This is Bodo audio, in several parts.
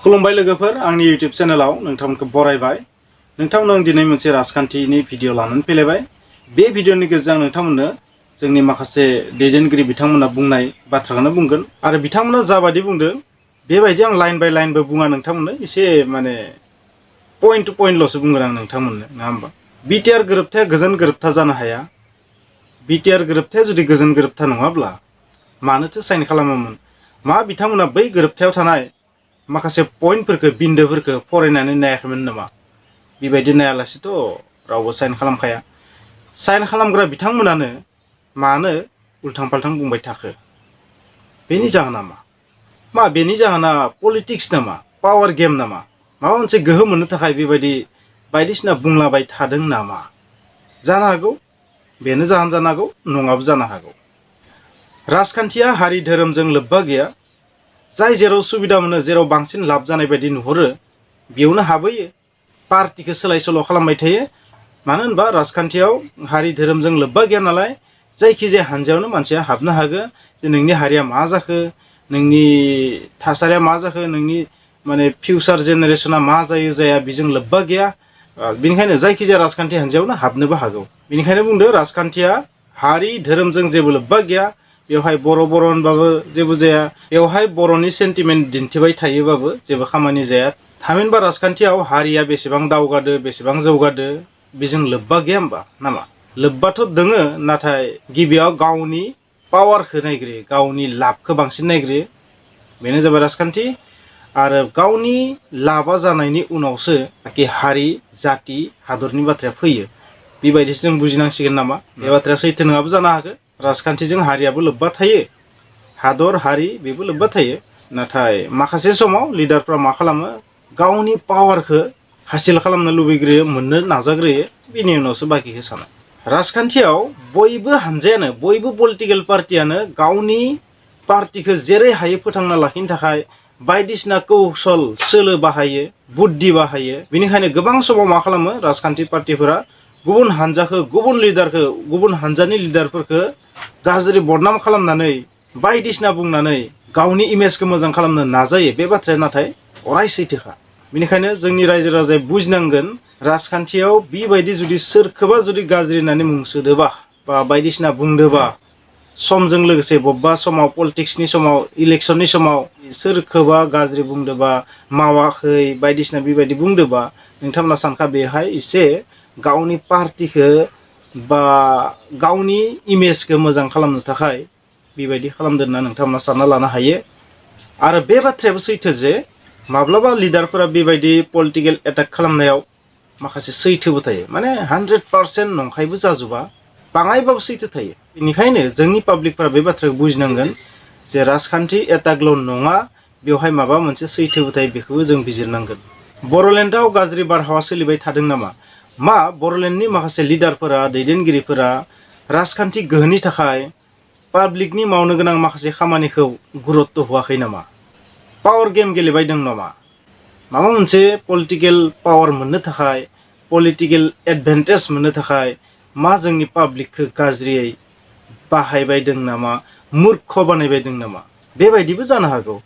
खुलुमबाय लोगोफोर आंनि YouTube चेनेलाव नोंथांमोनखौ बरायबाय। नोंथांमोननो आं दिनै मोनसे राजखान्थिनि भिडिअ लानानै फैलायबाय। बे भिडिअनि गेजेरजों आं नोंथांमोननो जोंनि माखासे दैदेनगिरि बिथांमोना बुंनाय बाथ्राखौनो बुंगोन आरो बिथांमोना जाबायदि बुंदों बेबायदि आं लाइन बाय लाइनबो बुङा नोंथांमोननो, एसे माने पइन्ट टु पइन्टल'सो बुंगोन आं नोंथांमोननो, नङा होमबा? BTR गोरोबथाया गोजोन गोरोबथा जानो हाया। BTR गोरोबथाया जुदि गोजोन गोरोबथा नङाब्ला मानोथो साइन खालामोमोन? मा बिथांमोना बै गोरोबथायाव थानाय माखासे पइन्टफोरखौ बिन्दोफोरखौ फरायनानै नायाखैमोन नामा? बेबायदि नायालासेथ' रावबो साइन खालामखाया। साइन खालामग्रा बिथांमोनानो मानो उल्थां फाल्थां बुंबाय थाखो? बेनि जाहोना मा? बेनि जाहोना पलिटिक्स नामा? पावार गेम नामा? माबा मोनसे गोहो मोननो थाखाय बेबायदि बायदिसिना बुंलाबाय थादों नामा? जानो हागौ बेनो जाहोन जानो हागौ, नङाबो जानो हागौ। राजखान्थिया हारि धोरोमजों लोब्बा गैया। जाय जेराव सुबिदा मोनो, जेराव बांसिन लाब जानाय बायदि नुहुरो बेयावनो हाबहैयो, पार्टिखौ सोलाय सोल' खालामबाय थायो। मानो होनबा राजखान्थियाव हारि धोरोमजों लोब्बा गैया नालाय जायखिजाया हानजायावनो मानसिया हाबनो हागो जे नोंनि हारिया मा जाखो, नोंनि थासारिया मा जाखो, नोंनि माने फिउचार जेनेरेशना मा जायो जाया बेजों लोब्बा गैया। बेनिखायनो जायखिजाया राजखान्थि हानजायावनो हाबनोबो हागौ। बेनिखायनो बुंदो राजखान्थिया हारि धोरोमजों जेबो लोब्बा गैया। बेवहाय बर' होनबाबो जेबो जाया, बेवहाय बर'नि सेन्टिमेन्ट दिन्थिबाय थायोबाबो जेबो खामानि जाया। थामहिनबा राजखान्थियाव हारिया बेसेबां दावगादो, बेसेबां जौगादो बेजों लोब्बा गैया होमबा नामा? लोब्बाथ' दोङो, नाथाय गिबियाव गावनि पावारखौ नायग्रोयो, गावनि लाबखौ बांसिन नायग्रोयो। बेनो जाबाय राजखान्थि। आरो गावनि लाबा जानायनि उनावसो बाखि हारि, जाति, हादरनि बाथ्राया फैयो। बेबायदिसो जों बुजिनांसिगोन नामा? बे बाथ्राया सैथो नङाबो जानो हागौ। राजखान्थिजों हारियाबो लोब्बा थायो, हादर हारि बेबो लोब्बा थायो। नाथाय माखासे समाव लिडारफ्रा मा खालामो, गावनि पावारखौ हासिल खालामनो लुबैग्रोयो, मोननो नाजाग्रोयो, बेनि उनावसो बाखिखौ सानो। राजखान्थियाव बयबो हानजायानो, बयबो पलिटिकेल पार्टियानो गावनि पार्टिखौ जेरै हायो फोथांना लाखिनो थाखाय बायदिसिना कौशल सोलो बाहायो, बुद्धि बाहायो। बेनिखायनो गोबां समाव मा खालामो राजखान्थि पार्टिफोरा गुबुन हानजाखौ, गुबुन लिडारखौ, गुबुन हानजानि लिडारफोरखौ गाज्रि बदनाम खालामनानै बायदिसिना बुंनानै गावनि इमेजखौ मोजां खालामनो नाजायो। बे बाथ्राया नाथाय अराय सैथोखा। बेनिखायनो जोंनि रायजो राजाया बुजिनांगोन, राजखान्थियाव बेबायदि जुदि सोरखौबा जुदि गाज्रि होननानै मुंसोदोबा बा बायदिसिना बुंदोबा, समजों लोगोसे बबेबा समाव पलिटिक्सनि समाव, इलेक्सननि समाव सोरखौबा गाज्रि बुंदोबा, मावाखै बायदिसिना बेबायदि बुंदोबा, नोंथांमोना सानखा बेहाय एसे गावनि पार्टिखौ बा गावनि इमेजखौ मोजां खालामनो थाखाय बेबायदि खालामदों होनना नोंथांमोना सानना लानो हायो। आरो बे बाथ्रायाबो सैथो जे माब्लाबा लिडारफोरा बेबायदि पलिटिकेल एटाक खालामनायाव माखासे सैथोबो थायो। माने 100% नंखायबो जाजोबा, बाङायबाबो सैथो थायो। बेनिखायनो जोंनि पाब्लिकफोरा बे बाथ्राखौ बुजिनांगोन जे राजखान्थि एटाकल' नङा, बेवहाय माबा मोनसे सैथोबो थायो, बेखौबो जों बिजिरनांगोन। बर'लेण्डआव गाज्रि बारहावा सोलिबाय थादों नामा? मा बर'लेण्डनि माखासे लिडारफोरा, दैदेनगिरिफोरा राजखान्थि गोहोनि थाखाय पाब्लिकनि मावनो गोनां माखासे खामानिखौ गुरुत्त' होआखै नामा? पावार गेम गेलेबाय दं नामा? माबा मोनसे पलिटिकेल पावार मोननो थाखाय, पलिटिकेल एडभान्टेज मोननो थाखाय मा जोंनि पाब्लिकखौ गाज्रियै बाहायबाय दं नामा? मुर्ख बानायबाय दं नामा? बेबायदिबो जानो हागौ,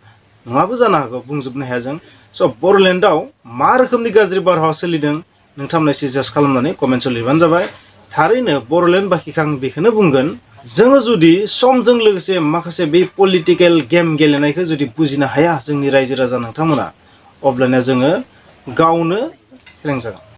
नङाबो जानो हागौ, बुंजोबनो हाया जों। स' बर'लेण्डआव मा रोखोमनि गाज्रि बारहावा सोलिदों नोंथांमोना साजेस्ट खालामनानै कमेन्टआव लिरबानो जाबाय। थारैनो बर'लेण्ड बाखिखौ आं बेखौनो बुंगोन, जोङो जुदि समजों लोगोसे माखासे बे पलिटिकेल गेम गेलेनायखौ जुदि बुजिनो हाया जोंनि रायजो राजा नोंथांमोना, अब्लाना जोङो गावनो फेलें जागोन।